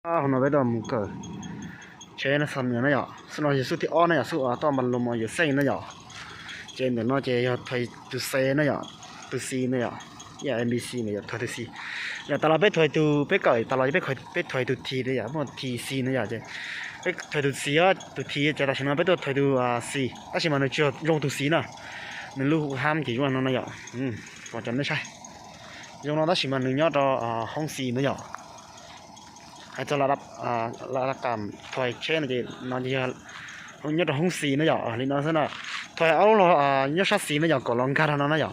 Hauv no peb tuaj mus kawm tsheb no xam nws na yom, xub no yog xub thib ob na yom, xub uas toj npas lus mos yuav xeej na yom. Ces ntawm no ces yog thais tus C na yom, tus C na yom, ib yam M B C na yom, thais tus C. Yom, tas los peb thais tus, peb kawm tas los peb thais tus T na yom, muaj T C na yom, ces peb thais tus C, tus T ces tam sim no peb tuaj thais tus C, tab sis mas nws tsis yog zoo tus C na, nws lub hab ces zoo no na yom, kuv cov nej saib, zoo no tab sis mas nws nyob rau hoob C na yom. Hais txog laj kam thais tsheb no ces no ces yog nyob rau hoob C na yom, li no xwb na. Thais ob lub los nyob sab xis na yom, kom los nkag rau no na yom.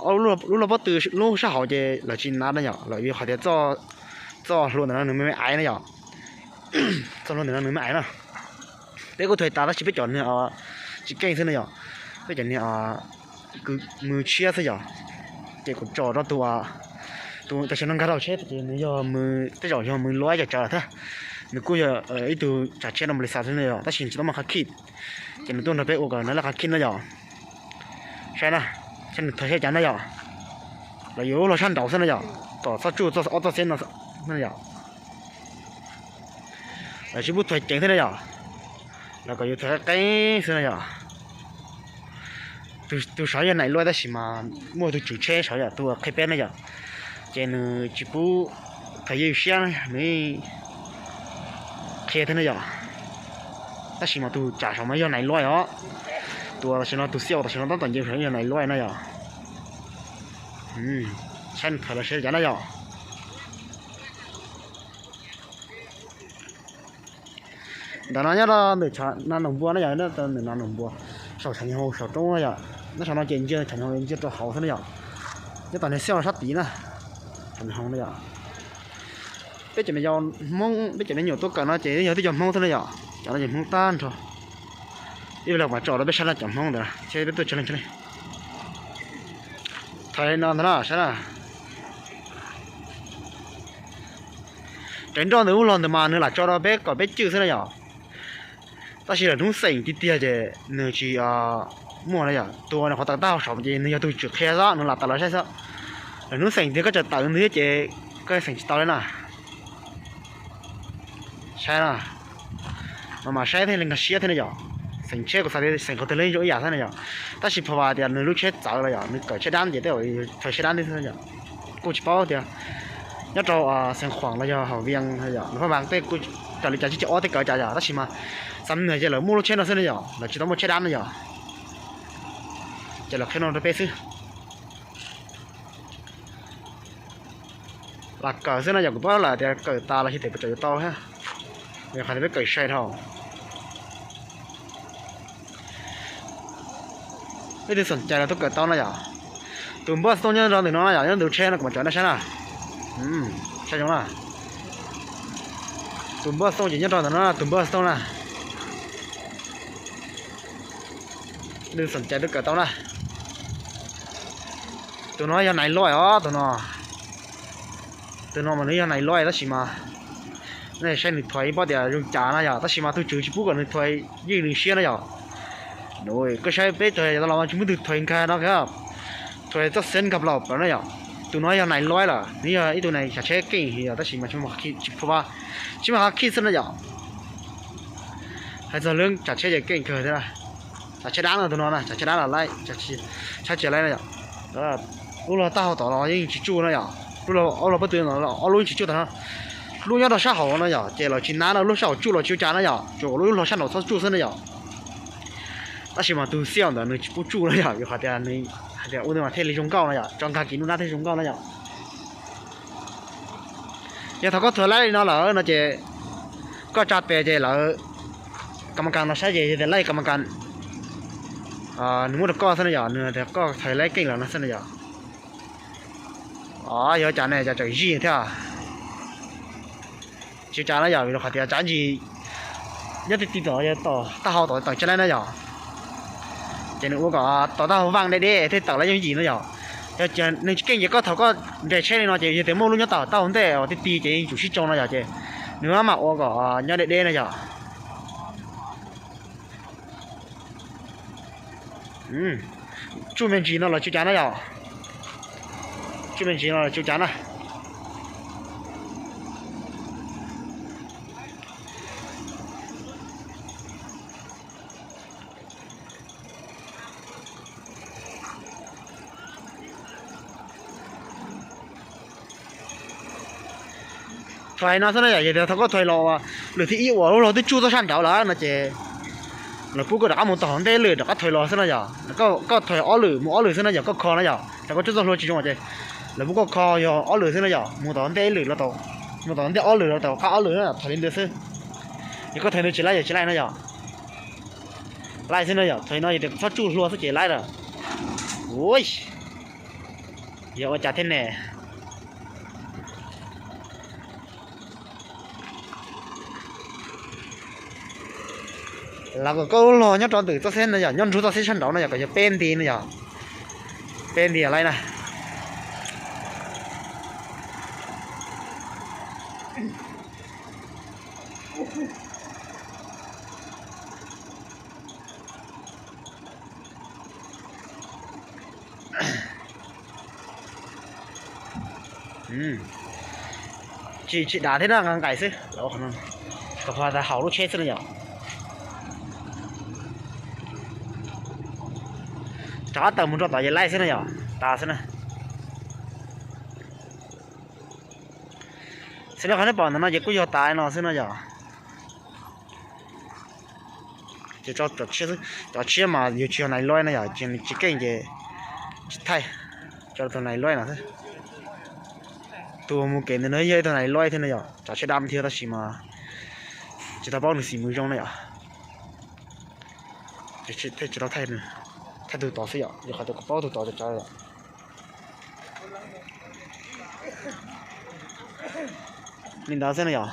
Lub los pob tw lub sab hauv ces lawv tsis nav na yom, lawv vim qhov tias txoj hlua ntawm no nws me me aiv na yom. Txoj hlua ntawm no nws me aiv na. Peb kuj thais tas tab sis peb cov niag tsis keej xwb na yom, peb cov niag mws tshiab xwb yom. Ces kuv tso rau tus, tus tam sim no nkag rau tsheb ces nws yog mws, tej zaum yog mws luaj ib co tsawv thiab. Nws kuj yog ib tug tsav tsheb no npalis xav xwb na yom, tab sis nws tsis tau muaj qhov khij. Ces nws tuaj nrog peb ua kom nws laj qhov khij na yom. Saib na, saib nws thais saib cav na yom. Lawv yuav lub hlau sab nraud xwb na yom, tom txoj tsuj ob txoj xeb no yom. Lawv tsis pub thais ceev thiab na yom, lawv kom yus thais qeeb qeeb xwb na yom. Tus saud yog nais luaj tab sis mas muaj tus tswv tsheb saud yom, tus qhia peb na yom, ces nws tsis pub thais yeej siab, nws qhia thiab na yom. Tab sis mas tus tsav saud mas yog nais luaj os, tus tam sim no tus xiaj tam sim no tab tom nce saud yog nais luaj na yom. Saib nws thais los saib cav na yom. Ntawm no nyob rau ntawm na noog npua na yom, ntawm na noog npua, saum tshav nyoog saum roob na yom, nyob saum no ces ntsia tshav nyoog ntsia rau hauv xwb na yom. Nyob tom niag xiaj sab tid na, tshav nyoog na yom. Peb cov me nyuam Hmoob, peb cov me nyuam tuaj kawm no ces yog twb cov Hmoob xwb na yom, cov no ces Hmoob tag nrho. Ib pliag kuv mam tso rau peb saib no cov Hmoob ntawd thiab peb tuaj tshawb leej tshawb leej. Thais no ntag na, saib na. Rav nroj ntawd ub los ntawd mas nws lam tso rau peb kom peb cwj xwb na yom. Tab sis lawv hnub xeem tiag tiag ces nws tsis muaj na yom, tus uas nws qhov tawm tag hauv saum ces nws yog tus tswv qhia xwb, nws lam tawm los saib xwb. Lawv hnub xeem tiag koj tseem tawm ntawd thiab ces koj xeem tsis tau li na. Saib na, mas mas saib thiaj li nkag siab thiab na yom. Xeem tsheb kuv xav tias xeem qhov twg los zoo ib yam xwb na yom. Tab sis phom vas tias nws lub tsheb txawv los yom, nws kawm tsheb dab ces tej zaum thawj tsheb dab xwb na yom. Kuj tsis paub tias nyob rau xeem Khuam los yog hauv Vias yom, lawv phaj mas tej kuj raws li cas tsis ces ob tej kawm cas yom, tab sis mas xam nws ces lawv muaj lub tsheb no xwb na yom, lawv tsis tau muaj tsheb dab na yom. Ces lawv qhia no rau peb xwb. Lam kawm xwb no yom, kuv paub lawm tias kawm tas los xij tes puas tseem yuav tau thiab. Qhov tias peb kawm sai dhau. Leej twg xoom cai los tuaj kawm tau na yom. Tus npawj xov tooj nyob rau ntawm no na yom, nyob ntawm tsheb no kuv mam tso nej saib na. Saib zoo na. Tus npawj xov tooj ces nyob rau ntawm no, tus npawj xov tooj na. Leej twg xoom cai tuaj kawm tau na. Tus no yog nais loj os, tus no. Tus no mas nws yog nais loj tab sis mas nej saib nws thuav ib pob tias zoo cas na yom, tab sis mas tus tswv tsis pub kom nws thuav ywj nws siab na yom. Koj saib peb thuav los mas tsis muaj tus thuav nkag no, thuav txoj xeeb nkag plaws na yom. Tus no yog nais loj lawm, nws yog ib tug nais tsav tsheb keej yom, tab sis mas tsis muaj qhov khij xwb na yom. Hais txog lub tsav tsheb ces keej kawg thiab. Tsav tsheb dab no tus no na, tsav tsheb dab los laib, tshab tsis laib na yom. Lub log taub hau tom los yeej tsis tsuj na yom, lub log ob log pob tw no ob lub yeej tsis tsuj tom no. Lub nyob rau sab hauv no yom, ces lawv tsis nab no, lub sab hauv tsuj los tsis ua cas na yom, tsuas lub log sab nraud txhob tsuj xwb na yom. Tab sis mas tus xiaj ntawd nws tsis pub tsuj na yom, vim qhov tias nws hais tias ua ntej mas thiaj li zoo nkauj na yom, tso nkag kiv nruab nrab thiaj zoo nkauj na yom. Yog thaum koj thuav laib li no lawm no ces koj tsa pes ces lawv, kas mas kas no saib ces yog tias laij kas mas kas nws muab rau koj xwb na yom, nws tias koj thuav laib keej los no xwb na yom. Yog cas ne, cas tseem zij thiab. Tsis ua cas na yom, vim qhov tias tsav ntsis nyob ti ti tom, tom taub hau tom tawm tsis laib na yom. Ces nws ua kom tom taub hau vaj deb deb thiaj tawm laib yooj yim na yom. Yog tias nws tsis keej ces koj thaum koj nres tsheb li no ces yog tias muaj lub nyob tom taub hau ntej uas ti ti ces yeej tsum sib tsoo no yom, ces nws maj mam ua kom nyob deb deb na yom. Tsuj me ntsis no los tsis ua cas na yom. Tsuj me ntsis no los tsis ua cas na. Thaum no xwb na yom, yog tias thaum koj thaum los lwm thib ib uas lub hlau twb tsuj tuaj sab nraud lawm no ces lawv pub koj rov qab mus tom hauv ntej lwm rov qab thaum los xwb na yom. Koj thaum ob lwm mus ob lwm xwb na yom, koj kho na yom. Thaum koj tsuj txoj hlua tsis zoo ces lawv pub koj kho yog ob lwm xwb na yom, mus tom ntej ib lwm los tau, mus tom ntej ob lwm los tau, qab ob lwm na, thaum li ntawd xwb. Yog koj thaum ntawd tsis laib yog tsis laib na yom. Laib xwb na yom, thaum no yog tias txhob tsuj hlua xwb ces laib lawm. Ui, yog ua cas thiab ne? Lawv kom koj lub hlau nyob rau ntawm txoj xeb no yom, nyob nrug txoj xeb sab nraud no yom, kom yog peb nti no yom, peb nti laib na. Tsis, tsis dav thiab na, nqa nqaim xwb. Kom pha tas haum lub tsheb xwb na yom. Rov qab tawm mus rau tom ces laij xwb na yom, tas xwb na. Xws li qhov nej pom ntawm no ces kuj yog tas no xwb no yom. Ces cov tshiab mas yus tsis yog nais loj na yom, ces nws tsis keej ces tsis thaij, cov tus nais loj no xwb. Tus mus kev ntawm no yog ib tug nais loj thiab no yom, cov tshiab dab thiab tab sis mas tsis tau paub nws xim mus zoo na yom. Tsis tau thaij, thaij tus tod xwb yom, yog qhov tias kuv paub tus tod cov yom. Li ntawd xwb na yom.